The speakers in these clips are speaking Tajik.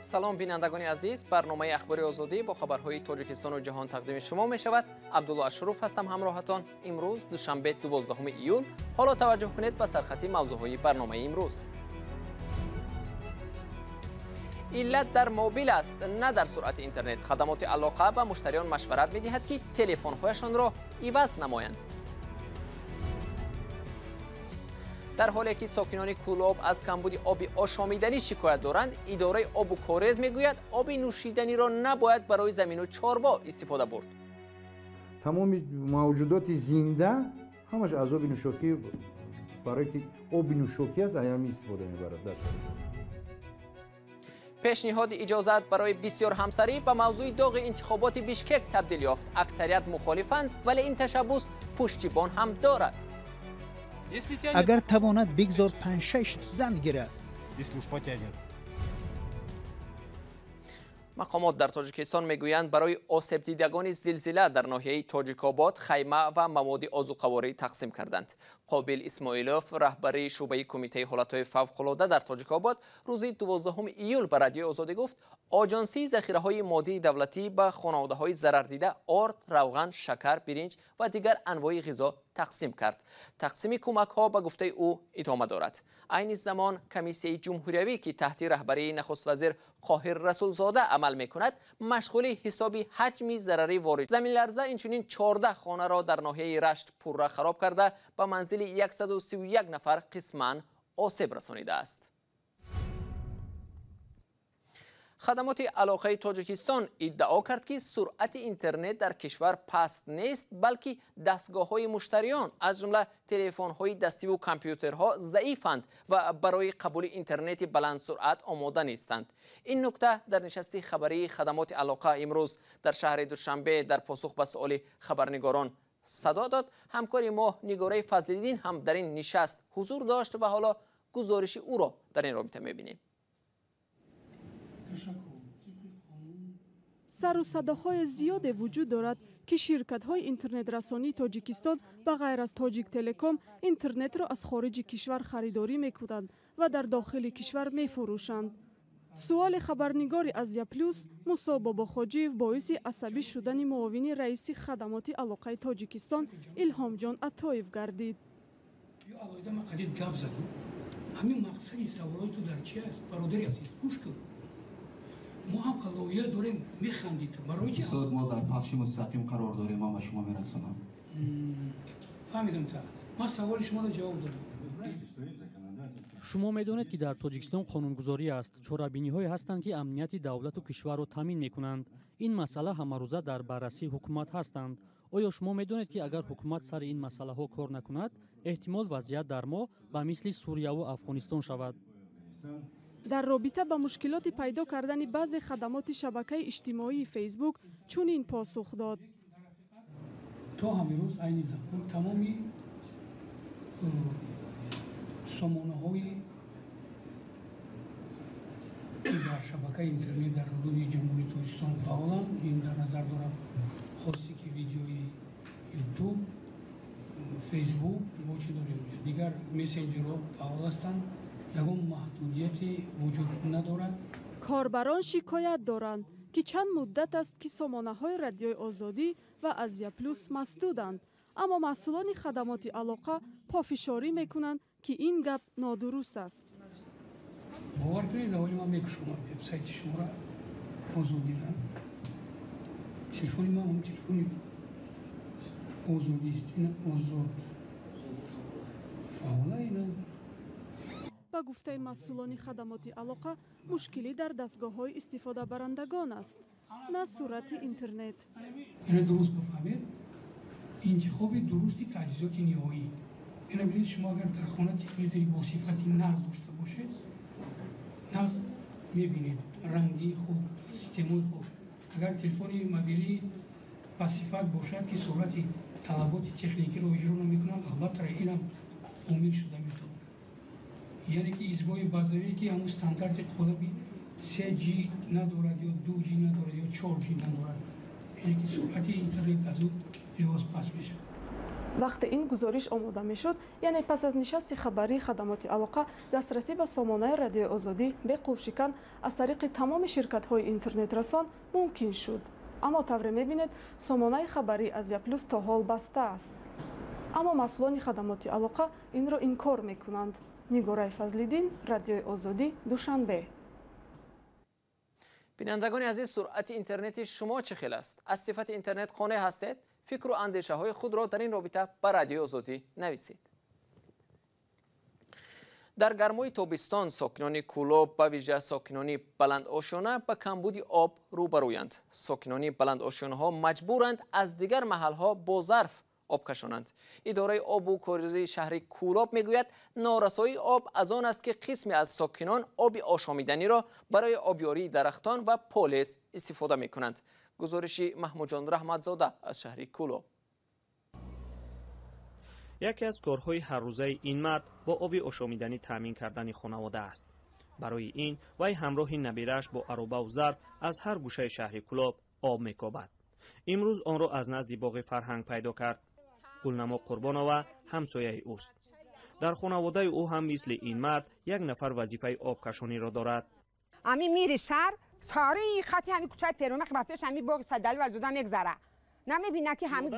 Салом бинандагони азиз, барномаи Ахбори Озодӣ бо хабарҳои Тоҷикистону ҷаҳон тақдими шумо мешавад. Абдулло Ашуров ҳастам ҳамроҳатон. Имрӯз душанбе 12 июл. Ҳоло таваҷҷӯҳ кунед ба сархати мавзӯъҳои барномаи имрӯз. Иллат дар мобил аст, на дар суръати интернет. Хадамоти алоқа ба муштариён машварат медиҳад, ки телефонҳояшонро иваз намоянд. Дар ҳоле ки сокинони Кӯлоб аз камбуди оби ошомиданӣ шикоят доранд, идораи обу корез мегӯяд, оби нӯшиданиро набояд барои замину чорво истифода бурд. Тамоми мавҷудоти зинда ҳамаш аз оби нӯшокӣ, барое ки оби нӯшокӣ аст, аями истифода мебарад. Пешниҳоди иҷозат барои бисёр ҳамсарӣ ба мавзӯи доғи интихоботи Бишкек табдил ёфт. Аксарият мухолифанд, вале ин ташаббус пуштибон ҳам дорад. Агар тавонад, бигзор 5-6 зан гирад. Мақомот дар Тоҷикистон мегӯянд, барои осебдидагони зилзила дар ноҳияи Тоҷикобод хайма ва маводи озуқаворӣ тақсим карданд. Қобил Исмоилов, раҳбари шӯъбаи кумитаи ҳолатҳои фавқулода дар Тоҷикобод, рӯзи 12 июл ба Радиои Озодӣ гуфт, оҷонсии захираҳои моддии давлатӣ ба хонаводаҳои зарардида орд, равған, шакар, биринҷ ва дигар анвои ғизо тақсим кард. Тақсими кӯмакҳо ба гуфтаи ӯ идома дорад. Айни замон комиссияи ҷумҳуриявӣ, ки таҳти раҳбарии нахуствазир Қоҳир Расулзода амал мекунад, машғули ҳисоби ҳаҷми зарари ворид. Заминларза инчунин 14 хонаро дар ноҳияи Рашт пурра хароб карда, ба манзили 131 нафар қисман осеб расонидааст. Хадамоти алоқаи Тоҷикистон иддао кард, ки суръати интернет дар кишвар паст нест, балки дастгоҳҳои муштариён, аз ҷумла телефонҳои дастиву компютерҳо заифанд ва барои қабули интернети баландсуръат омода нестанд. Ин нукта дар нишасти хабарии хадамоти алоқа имрӯз дар шаҳри Душанбе дар посух ба суоли хабарнигорон садо дод. Ҳамкори мо Нигораи Фазлиддин ҳам дар ин нишаст ҳузур дошт ва ҳоло гузориши ӯро дар ин робита мебинем. Сару садоҳои зиёде вуҷуд дорад, ки ширкатҳои интернетрасонии Тоҷикистон ба ғайр аз Тоҷик Телеком интернетро аз хориҷи кишвар харидорӣ мекунанд ва дар дохили кишвар мефурӯшанд. Суоли хабарнигори Азия Плюс Мусо Бобохоҷиев боиси асабӣ шудани муовини раиси хадамоти алоқаи Тоҷикистон Илҳомҷон Атоев гардид. Ҳамин мақсади саволои ту дар чи аст? Бародари азиз, гӯш кун. Мо ҳам лоиҳа дорем, механдид. Барои чи? Устод, мо дар пахши мустақим қарор дорем, ман ба шумо мерасонам. Фаҳмидам та. Ман саволи шуморо ҷавоб додам. Шумо медонед, ки дар Тоҷикистон қонунгузорӣ аст. Чорабиниҳое ҳастанд, ки амнияти давлату кишварро таъмин мекунанд. Ин масъала ҳамарӯза дар баррасии ҳукумат ҳастанд. Оё шумо медонед, ки агар ҳукумат сари ин масъалаҳо кор накунад, эҳтимол вазъият дар мо ба мисли Сурияву Афғонистон шавад? Дар робита ба мушкилоти пайдо кардани баъзе хадамоти шабакаи иҷтимоии Фейсбук чунин посух дод. То ҳамин рӯз айни замон тамоми сомонаҳое ки дар шабакаи интернет дар ҳудуди Ҷумҳурии Тоҷикистон фаъоланд, ин дар назар дорам хосте ки видеои Ютуб, Фейсбук, бо чӣ дорем, дигар мессенҷерҳо фаъол ҳастанд, ягон маҳдудияте вуҷуд надорад. Корбарон шикоят доранд, ки чанд муддат аст, ки сомонаҳои Радиои Озодӣ ва Азия Плюс масдуданд, аммо масъулони хадамоти алоқа пофишорӣ мекунанд, ки ин гап нодуруст аст. Бовар кунед, аввали ман мекушам вебсайти шуморо, Озодиро. Телефони ман ҳам телефони Озодист. Ина Озод фаъола ина. Ба гуфтаи масъулони хадамоти алоқа, мушкилӣ дар дастгоҳҳои истифодабарандагон аст, на суръати интернет. Ина дуруст бифаҳмед, интихоби дурусти таҷҳизоти ниҳоӣ. Ина бинед, шумо агар дар хона телевизори бо сифати нағз дошта бошед, нағз мебинед ранги худ, системаи худ. Агар телефони мобилӣ ба сифат бошад, ки суръати талаботи техникиро иҷро намекунад, албатта инам омил шуда метавонад. Яъне ки изгоҳи базавие, ки ҳамун стандарти қолаби 3G надорад ё 2G надорад ё 4G надорад, яъне ки суръати интернет аз ӯ лиҳоз паст мешавад. Вақте ин гузориш омода мешуд, яъне пас аз нишасти хабарии хадамоти алоқа, дастрасӣ ба сомонаи Радиои Озодӣ беқулфшикан аз тариқи тамоми ширкатҳои интернетрасон мумкин шуд. Аммо тавре мебинед, сомонаи хабарии Азия Плюс то ҳол баста аст. Аммо масъулони хадамоти алоқа инро инкор мекунанд. Нигораи Фазлиддин, Радиои Озодӣ, Душанбе. Бинандагони азиз, суръати интернети шумо чӣ хел аст? Аз сифати интернет қонеъ ҳастед? Фикру андешаҳои худро дар ин робита ба Радиои Озодӣ нависед. Дар гармои тобистон сокинони Кӯлоб, ба вижа сокинони баландошёна, ба камбуди об рӯбарӯянд. Сокинони баландошёнаҳо маҷбуранд аз дигар маҳалҳо бо зарф об кашонанд. Идораи обу коризии шаҳри Кӯлоб мегӯяд, норасоии об аз он аст, ки қисме аз сокинон оби ошомиданиро барои обёрии дарахтон ва полез истифода мекунанд. Гузориши Маҳмудҷон Раҳматзода аз шаҳри Кӯлоб. Яке аз корҳои ҳаррӯзаи ин мард бо оби ошомиданӣ таъмин кардани хонавода аст. Барои ин вай ҳамроҳи набирааш бо аробаву зарф аз ҳар гӯшаи шаҳри Кӯлоб об мекобад. Имрӯз онро аз назди боғи фарҳанг пайдо кард. Гулнамо Қурбонова ҳамсояи ӯст. Дар хонаводаи ӯ ҳам мисли ин мард як нафар вазифаи обкашониро дорад. Ами мири шаҳр сари хати ҳами кӯчаи перона, ба пеш ҳами боғи Садали Валзода мегзара. Намебина, ки ҳами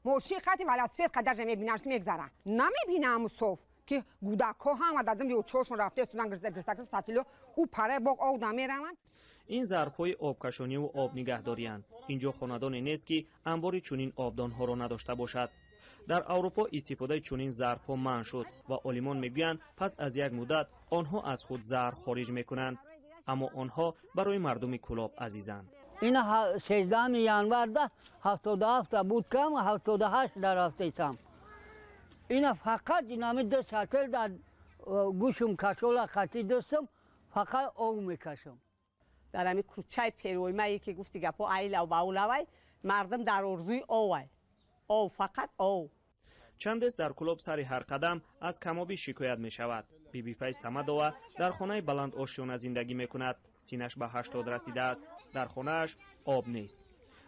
мошин хати велосипед қадаржа мебинаш, ки мегзара. Намебина ҳаму соф, ки гудакҳо ҳама дадам ёчошон рафта истодан, гирстакир сатило ӯ параи боғ об намераванд. Ин зарфҳои обкашониву об нигаҳдорианд. Инҷо хонадоне нест, ки анбори чунин обдонҳоро надошта бошад. Дар Аврупо истифодаи чунин зарфҳо манъ шуд ва олимон мегӯянд, пас аз як муддат онҳо аз худ заҳр хориҷ мекунанд. Аммо онҳо барои мардуми Кӯлоб азизанд. Ина 13 январда 77-та буд, кам 78 дар рафтесам. Ина фақат инами ду сатил дар гӯшум кашола хати дастам, фақат об мекашам. Дар ҳами кӯчаи пероймае, ки гуфти гапҳо айлав ба улавай, мардум дар орзуи овай, ов, фақат ов. Чандест дар Кӯлоб сари ҳар қадам аз камобӣ шикоят мешавад. Бибифай Самадова дар хонаи баландошёна зиндагӣ мекунад. Синаш ба 80 расидааст. Дар хонааш об нест.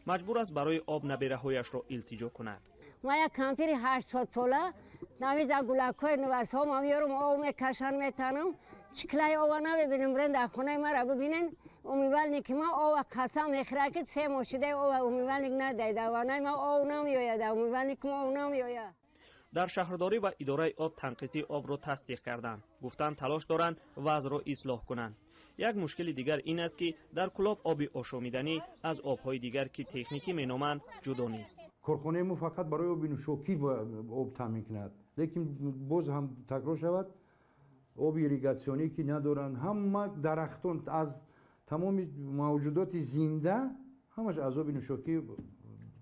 Маҷбур аст барои об набераҳояшро илтиҷо кунад. Ма як камтири 80 сола навиза гулакҳои нувасҳо ма меёрам, об мекашан, метанам. Чиклаи ова намебинам. Бирен дар хонаи мара бибинен, умывальники ма ова қасам мехӯра, ки 3 моҳ шудаи ова умывальник надай. Дар ванаи ма ов намеояд, дар умывальник ма ов намеояд. Дар шаҳрдорӣ ва идораи об танқисии обро тасдиқ карданд. Гуфтанд, талош доранд вазъро ислоҳ кунанд. Як мушкили дигар ин аст, ки дар Кӯлоб оби ошомиданӣ аз обҳои дигар, ки техникӣ меноманд, ҷудо нест. Корхонаи мо фақат барои оби нӯшокӣ об таъмин кунад, лекин боз ҳам такрор шавад, оби ирригатсионӣ ки надоранд. Ҳама дарахтон, аз тамоми мавҷудоти зинда ҳамаш аз оби нӯшокӣ,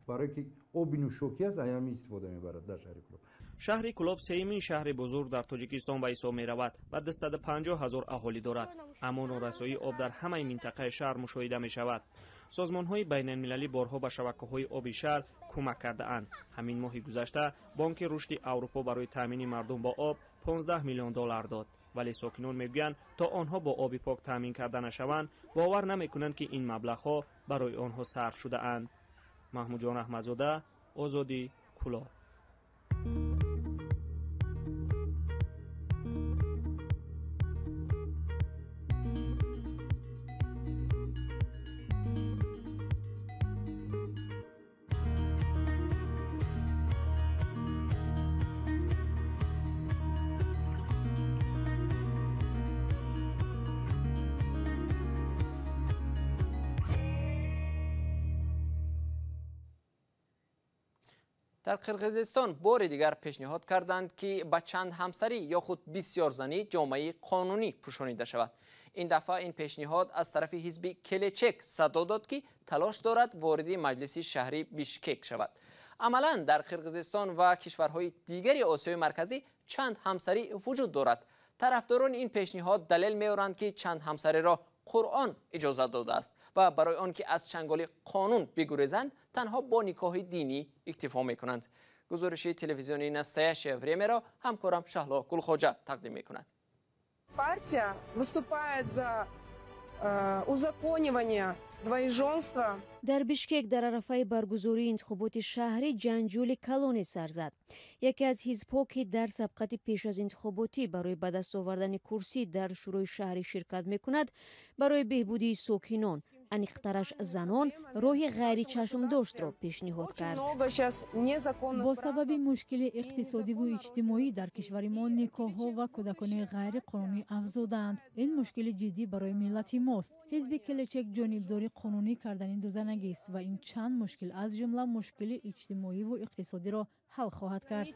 барое ки оби нӯшокӣ аст, ҳами истифода мебарад дар шаҳри Кӯлоб. Шаҳри Кӯлоб сеюмин шаҳри бузург дар Тоҷикистон ба ҳисоб меравад ва 250 ҳазор аҳолӣ дорад. Аммо норасоии об дар ҳамаи минтақаи шаҳр мушоҳида мешавад. Созмонҳои байналмилалӣ борҳо ба шабакаҳои оби шаҳр кӯмак кардаанд. Ҳамин моҳи гузашта Бонки рушди Аврупо барои таъмини мардум бо об 15 миллион доллар дод, вале сокинон мегӯянд, то онҳо бо оби пок таъмин карда нашаванд, бовар намекунанд, ки ин маблағҳо барои онҳо сарф шудаанд. Маҳмудҷон Раҳматзода, Озодӣ, Кӯлоб. Дар Қирғизистон бори дигар пешниҳод карданд, ки ба чанд ҳамсарӣ ё худ бисёрзанӣ ҷомаи қонунӣ пӯшонида шавад. Ин дафъа ин пешниҳод аз тарафи ҳизби Келечек садо дод, ки талош дорад вориди маҷлиси шаҳри Бишкек шавад. Амалан дар Қирғизистон ва кишварҳои дигари Осиёи Марказӣ чанд ҳамсарӣ вуҷуд дорад. Тарафдорони ин пешниҳод далел меоранд, ки чанд ҳамсариро Қуръон иҷозат додааст ва барои он ки аз чанголи қонун бигурезанд, танҳо бо никоҳи динӣ иктифо мекунанд. Гузориши телевизиони Настоящее времяро ҳамкорам Шаҳло Гулхоҷа тақдим мекунад. Партия выступает за узаконивание Двоеженство. Дар Бишкек дар арафаи баргузории интихоботи шаҳрӣ ҷанҷоли калоне сар зад. Яке аз ҳизбҳо, ки дар сабқати пеш аз интихоботӣ барои ба даст овардани курсӣ дар шӯрои шаҳрӣ ширкат мекунад, барои беҳбудии сокинон, аниқтараш занон, роҳи ғайричашмдоштро пешниҳод кард. Бо сабаби мушкили иқтисодиву иҷтимоӣ дар кишвари мо никоҳҳо ва кӯдакони ғайриқонунӣ афзудаанд. Ин мушкили ҷиддӣ барои миллати мост. Ҳизби Келечек ҷонибдори қонунӣ кардани дузанагист ва ин чанд мушкил, аз ҷумла мушкили иҷтимоиву иқтисодиро ҳал хоҳад кард.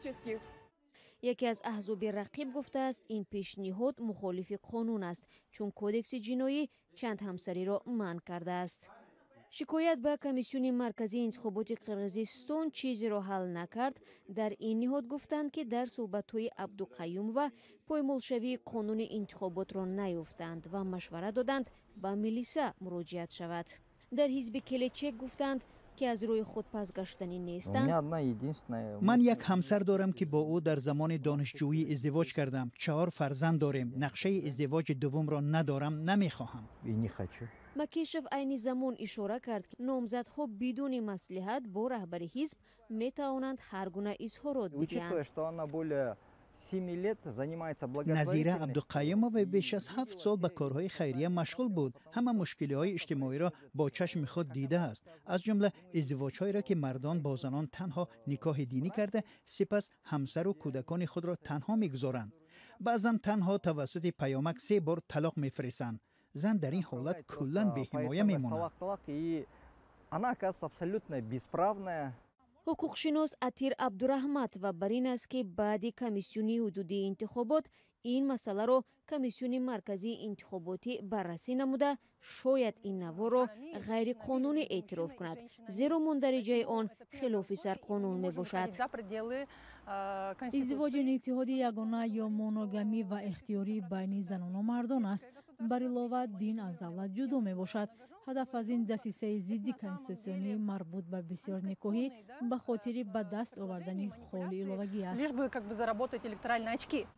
Яке аз аҳзоби рақиб гуфтааст, ин пешниҳод мухолифи қонун аст, чун кодекси ҷиноӣ чанд ҳамсариро манъ кардааст. Шикоят ба Комиссиони марказии интихоботи Қирғизистон чизеро ҳал накард. Дар ин ниҳод гуфтанд, ки дар суҳбатҳои Абдуқаюмова поймолшавии қонуни интихоботро наёфтанд ва машварат доданд ба милиса муроҷиат шавад. Дар ҳизби Келечек гуфтанд, ки аз рӯи худ пас гаштанӣ нестанд. Ман як ҳамсар дорам, ки бо ӯ дар замони донишҷӯӣ издивоҷ кардам. 4 фарзанд дорем. Нақшаи издивоҷи дуввумро надорам, намехоҳам. Макишев айни замон ишора кард, ки номзадҳо бидуни маслиҳат бо раҳбари ҳизб метавонанд ҳар гуна изҳорот бидиҳанд. Назира Абдуқаюмова беш аз 7 сол ба корҳои хайрия машғул буд. Ҳама мушкилиҳои иҷтимоиро бо чашми худ дидааст, аз ҷумла издивоҷҳоеро, ки мардон бо занон танҳо никоҳи динӣ карда, сипас ҳамсару кӯдакони худро танҳо мегузоранд. Баъзан танҳо тавассути паёмак 3 бор талоқ мефиристанд. Зан дар ин ҳолат куллан беҳимоя мемонад. Ҳуқуқшинос Атир Абдураҳматова бар ин аст, ки баъди комиссиони ҳудудии интихобот ин масъаларо Комиссиони марказии интихоботӣ баррасӣ намуда, шояд ин наворро ғайриқонунӣ эътироф кунад, зеро мундариҷаи он хилофи сарқонун мебошад. Издивоҷи иттиҳоди ягона ё моногамӣ ва ихтиёрӣ байни занону мардон аст. Бар илова, дин аз давлат ҷудо мебошад. Ҳадаф аз ин дасисаи зидди конститутсионӣ марбут ба бисёрникоҳӣ ба хотири ба даст овардани холи иловагӣ аст.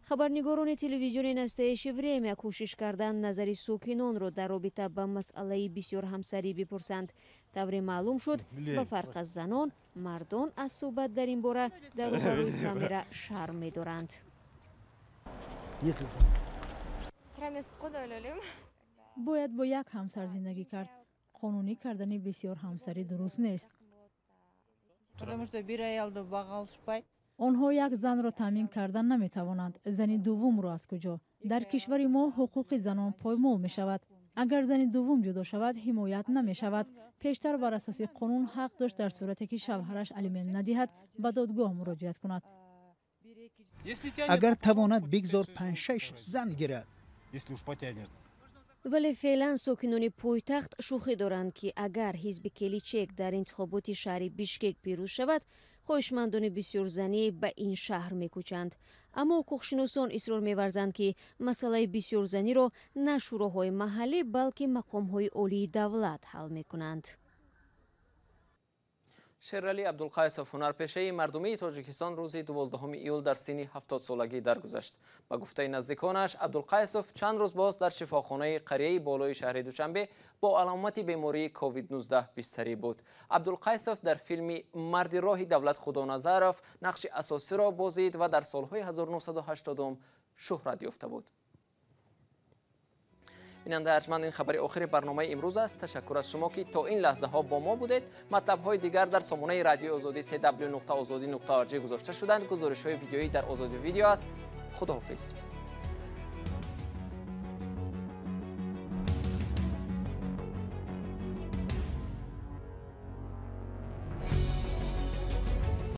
Хабарнигорони телевизиони Настоящее время кӯшиш карданд назари сокинонро дар робита ба масъалаи бисёрҳамсарӣ бипурсанд. Тавре маълум шуд, ба фарқ аз занон, мардон аз суҳбат дар ин бора дар рӯбарӯи камера шарм медоранд. Бояд бо як ҳамсар зиндагӣ кард. Қонунӣ кардани бисёр ҳамсарӣ дуруст нест. Онҳо як занро таъмин кардан наметавонанд. Зани дуввумро аз куҷо? Дар кишвари мо ҳуқуқи занон поймол мешавад. Агар зани дуввум ҷудо шавад, ҳимоят намешавад. Пештар бар асоси қонун ҳақ дошт дар сурате ки шавҳараш алимент надиҳад, ба додгоҳ муроҷиат кунад. Агар тавонад, бигзор 5-6 зан гирад. Вале феълан сокинони пойтахт шӯхӣ доранд, ки агар ҳизби Келичек дар интихоботи шаҳри Бишкек пирӯз шавад, хоҳишмандони бисёрзанӣ ба ин шаҳр мекӯчанд. Аммо ҳуқуқшиносон исрор меварзанд, ки масъалаи бисёрзаниро на шӯроҳои маҳаллӣ, балки мақомҳои олии давлат ҳал мекунанд. Шерали Абдулқайсов, ҳунарпешаи мардумии Тоҷикистон, рӯзи 12 июл дар синни 70 солагӣ даргузашт. Ба гуфтаи наздиконаш, Абдулқайсов чанд рӯз боз дар шифохонаи қарияи болои шаҳри Душанбе бо аломати бемории COVID-19 бистарӣ буд. Абдулқайсов дар филми «Марди роҳи Давлат Худоназаров» нақши асосиро бозид ва дар солҳои 1980 шӯҳрат ёфта буд. Бинандаи арҷманд, ин хабари охири барномаи имрӯз аст. Ташаккур аз шумо, ки то ин лаҳзаҳо бо мо будед. Матлабҳои дигар дар сомонаи радиои Озодӣ cw.ozodi.org гузошта шуданд. Гузоришҳои видеоӣ дар Озодӣ видео аст. Худоҳофиз.